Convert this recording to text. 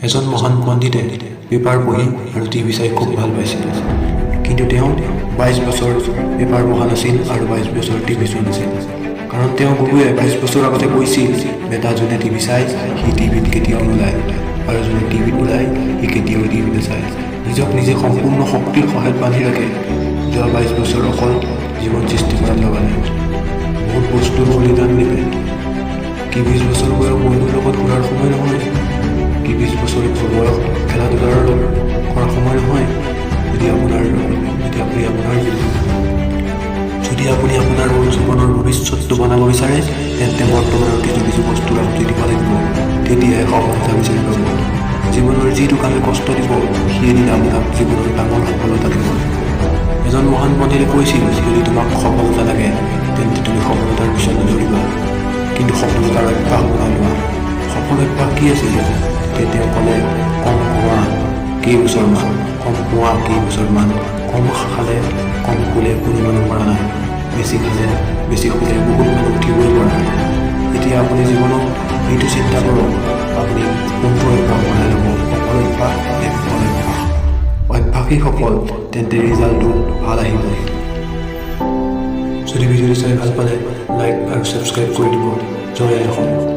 এজন মহান পণ্ডিতে পেপাৰ পঢ়ি আৰু টিভি চাই খুব ভাল পাইছিল। কিন্তু তেওঁ 22 বছৰ পেপাৰ পঢ়া নাছিল আৰু 22 বছৰ টিভি চোৱা নাছিল। কাৰণ তেওঁ গুৰুৱে 22 বছৰ আগতে কৈছিল, "বেটা, যোনে টিভি চায় সি টিভিত কেতিয়াও নোলায় আৰু যোনে টিভিত ওলায় সি কেতিয়াও টিভি নাচায়।" নিজক নিজে সম্পূৰ্ণ শক্তিৰ সহায়ত বান্ধি ৰাখে। যোৱা 22 বছৰ অকল জীৱন সৃষ্টি কৰাত লগালে। বহুত বস্তুৰ বলিদান দিলে। কি 20 বছৰ বয়স বন্ধুৰ লগত ঘূৰাৰ সময় নহয়? কি 20 বছৰ বয়স খেলা ধূলাৰ কৰাৰ সময় নহয়? যদি আপুনি আপোনাৰ জীৱনৰ ভৱিষ্যতটো বনাব বিচাৰে, তেন্তে বৰ্তমানৰ কিছু কিছু বস্তুৰ আহুতি দিব লাগিব। তেতিয়াহে সফলতা বিচাৰি পাব। জীৱনৰ যিটো কামে কষ্ট দিব, সি এদিন আপোনাক জীৱনৰ ডাঙৰ সফলতা দিব। এজন মহান পণ্ডিতে কৈছিল, "যদি তোমাক সফলতা লাগে, তেন্তে তুমি সফলতাৰ পিছত নদৌৰিবা, কিন্তু সফলতাৰ অভ্যাস বনাই লোৱা।" সফল অভ্যাস কি আছিল? তেতিয়া তেওঁ ক'লে, কম খোৱা কেইবছৰমান, কম খোৱা কেইবছৰমান। কম খালে, কম শুলে কোনো মানুহ মৰা নাই। বেছি খালে, বেছি শুলে বহুত মানুহ উঠিবই পৰা নাই। এতিয়া আপুনি জীৱনত এইটো চিন্তা কৰক, আপুনি কোনটো অভ্যাস বনাই ল'ব, সফল অভ্যাস নে বিফল অভ্যাস? অভ্যাসেই সফল, তেন্তে ৰিজাল্টটো ভাল আহিব। যদি ভিডিঅ'টো চাই ভাল পালে, লাইক আৰু ছাবস্ক্ৰাইব কৰি দিব। জয় আই অসম।